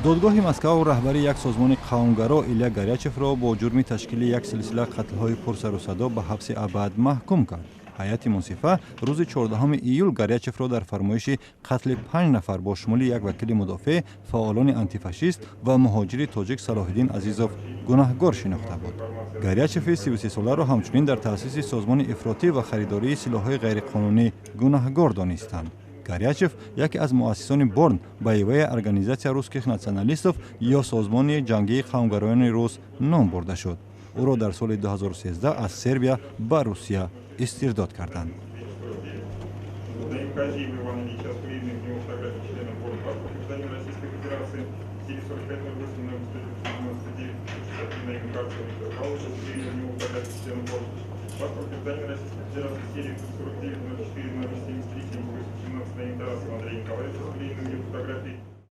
Додгоҳи Москав раҳбари як созмони қавмгаро Илья Горячевро бо ҷурми ташкили як силсила қатлҳои пурсарусадо ба ҳабси абад маҳкум кард. Ҳайати мунсифа рӯзи 14 июл Горячевро дар фармоиши қатли панҷ нафар бо шумули як вакили мудофеъ, фаъолони антифашист ва муҳоҷири тоҷик Салоҳиддин Азизов гунаҳгор шинохта буд. Горячеви 33-соларо ҳамчунин дар таъсиси созмони ифротӣ ва харидории силоҳҳои ғайриқонунӣ гунаҳгор донистанд. Горячев яке аз муассисони БОРН, Боевая организация русских националистов, ё созмони ҷангии қавмгароёни рус ном бурда шуд. Ӯро дар соли 2013 аз Сербия ба Русия истирдод карданд. Наим Казиев Иван Ильич, выявленный в него фотографии члена БОРН, паспорт гражданина Российской Федерации, серии 45 08, номер 199 63. Наим Карцев Виктор Павлович, выявленный в него фотографии члена БОРН, паспорт гражданина Российской Федерации, серии 49